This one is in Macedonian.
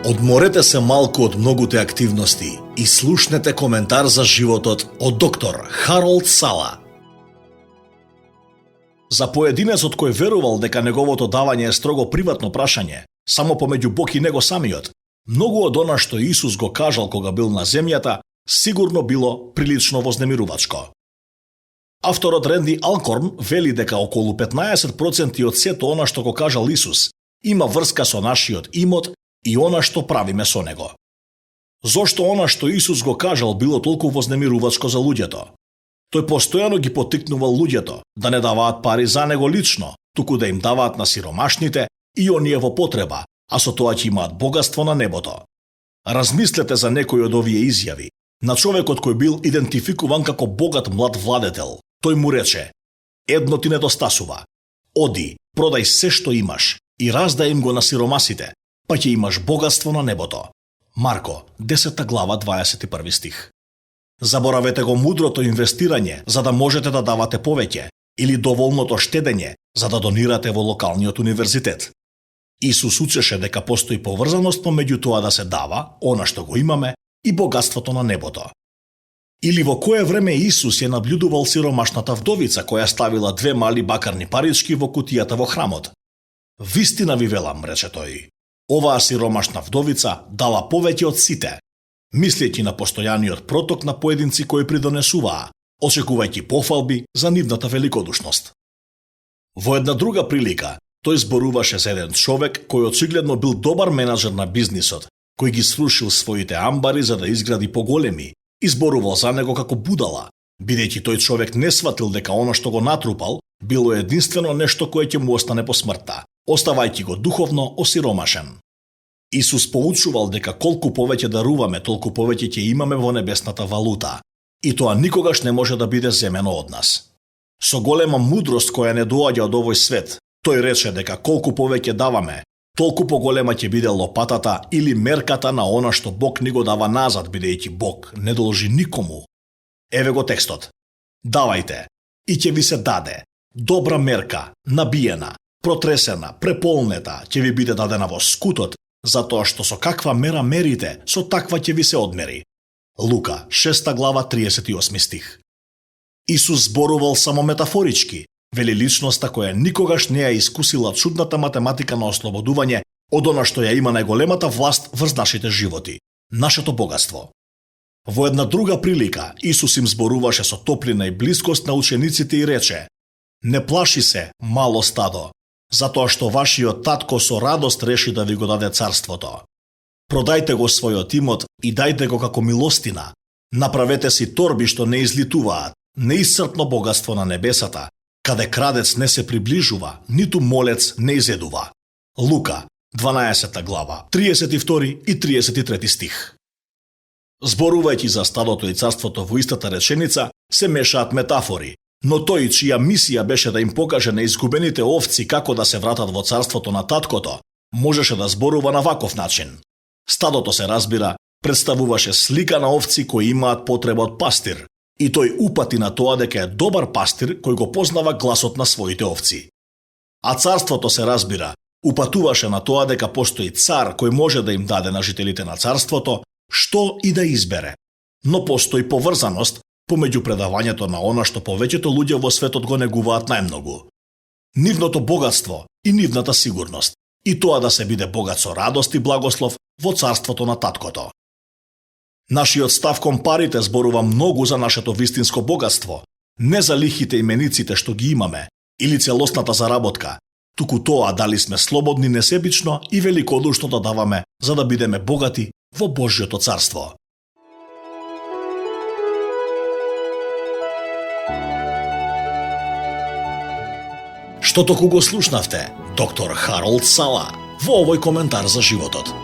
Одморете се малку од многуте активности и слушнете коментар за животот од доктор Харолд Сала. За поединецот кој верувал дека неговото давање е строго приватно прашање, само помеѓу Бог и него самиот, многу од она што Исус го кажал кога бил на земјата, сигурно било прилично вознемирувачко. Авторот Ренди Алкорн вели дека околу 15% од сето она што го кажал Исус има врска со нашиот имот и она што правиме со него. Зошто она што Исус го кажал било толку вознемирувачко за луѓето? Тој постојано ги поттикнувал луѓето да не даваат пари за него лично, туку да им даваат на сиромашните и оние во потреба, а со тоа ќе имаат богатство на небото. Размислете за некој од овие изјави. На човекот кој бил идентификуван како богат млад владетел, тој му рече: едно ти недостасува. Оди, продај се што имаш и раздај им го на сиромасите, па ќе имаш богатство на небото. Марко, 10 глава, 21 стих. Заборавете го мудрото инвестирање за да можете да давате повеќе или доволното штедење за да донирате во локалниот универзитет. Исус учеше дека постои поврзаност помеѓу тоа да се дава, она што го имаме, и богатството на небото. Или во кое време Исус ја наблюдувал сиромашната вдовица која ставила 2 мали бакарни парички во кутијата во храмот. Вистина ви велам, рече тој, оваа сиромашна вдовица дала повеќе од сите, мислејќи на постојаниот проток на поединци кои придонесуваа, очекувајќи пофалби за нивната великодушност. Во една друга прилика, тој зборуваше за еден човек кој очигледно бил добар менаџер на бизнисот, кој ги срушил своите амбари за да изгради поголеми, и зборувал за него како будала, бидејќи тој човек не сватил дека оно што го натрупал било единствено нешто кое ќе му остане по смртта, оставајќи го духовно осиромашен. Исус поучувал дека колку повеќе даруваме, толку повеќе ќе имаме во небесната валута, и тоа никогаш не може да биде земено од нас. Со голема мудрост која не доаѓа од овој свет, тој рече дека колку повеќе даваме, толку поголема ќе биде лопатата или мерката на она што Бог ни го дава назад, бидејќи Бог не должи никому. Еве го текстот. Давајте, и ќе ви се даде. Добра мерка, набиена, протресена, преполнета, ќе ви биде дадена во скутот, затоа што со каква мера мерите, со таква ќе ви се одмери. Лука, 6 глава, 38 стих. Исус зборувал само метафорички, вели личноста која никогаш не ја искусила чудната математика на ослободување од она што ја има најголемата власт врз нашите животи, нашето богатство. Во една друга прилика, Исус им зборуваше со топлина и блискост на учениците и рече: не плаши се, мало стадо, затоа што вашиот татко со радост реши да ви го даде царството. Продајте го својот имот и дајте го како милостина. Направете си торби што не излитуваат, неисцрпно богатство на небесата, каде крадец не се приближува, ниту молец не изедува. Лука, 12 глава, 32 и 33 стих. Зборувајќи за стадото и царството во истата реченица, се мешаат метафори, но тој чија мисија беше да им покаже на изгубените овци како да се вратат во царството на таткото, можеше да зборува на ваков начин. Стадото, се разбира, представуваше слика на овци кои имаат потреба од пастир, и тој упати на тоа дека е добар пастир кој го познава гласот на своите овци. А царството, се разбира, упатуваше на тоа дека постои цар кој може да им даде на жителите на царството што и да избере. Но постои поврзаност помеѓу предавањето на она што повеќето луѓе во светот го негуваат најмногу. Нивното богатство и нивната сигурност, и тоа да се биде богат со радост и благослов во царството на таткото. Нашиот став кон парите зборува многу за нашето вистинско богатство, не за лихите имениците што ги имаме, или целосната заработка, туку тоа дали сме слободни несебично и великодушно да даваме за да бидеме богати во Божјото царство. Што току го слушнавте, доктор Харолд Сала, во овој коментар за животот.